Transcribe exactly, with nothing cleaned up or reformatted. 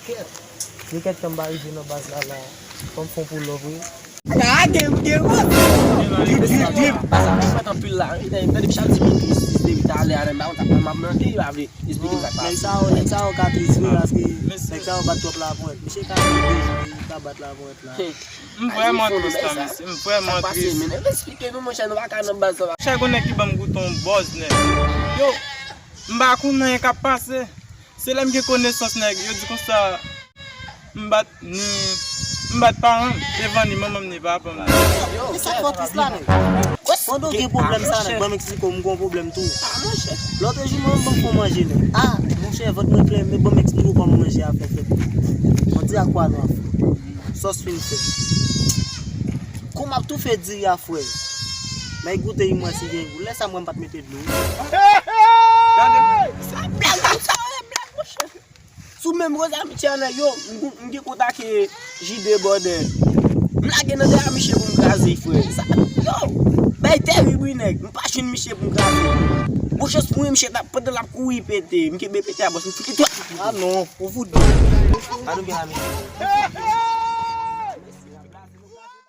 Yo kèt tan m pa rive nan baz la la. Fò m fè yon pull up wi. Gade, gade, gade. Baz la fè mwen anpil la wi. Tande m chak ti minit sis depi talè a, m pa konn sa m ap manke, yo pa vle eksplike m sa k pase. Nèg sa yo, nèg sa yo ka tris wi, paske nèg sa yo bat twòp lapwent. Misye ka bat lapwent la. M vrèman tris la, mesye. M vrèman tris. Sa k pase, men eksplike nou, monchè, nou pa ka nan baz la. Chak yon nèg ki ban m goute yon bòz, nèg. Yo, m pa konn anyen k ap pase. Se lè m gen konesans, nèg. Yo di konsa, m bat ni, m bat paran m devan ni manman m ni papa m. E sa k fè w tris la, nèg? Pandan w gen pwoblèm sa, nèg, ban m eksplike w, m gen yon pwoblèm tou. Lòt jou, mwen, ban m fè w manje, nèg. A, monchè, vant mwen klè, men ban m eksplike w kòman manje a fè fèt. Mwen di a kwa nou a fè. Sòs fin fè. Kou m ap toufe diri a, frè. Bay goute, m wè si gen gou. Lè sa, mwen, m pa t mete dlo. Gade, sa blag, sa blag, monchè. Sou menm koze a, misye a nèg yo, m, m gen kontak J D Bòdè. M lage nan dèyè misye pou m kraze, frè. Sa, yo, bay terib wi, nèg. M pa jwenn misye pou m kraze. Bon chans pou mwen, misye t ap, pandan l ap kouri pete. M kenbe pete a, bòs, m fouti twa. Ah non, ou fout. A nou gen la, mesye.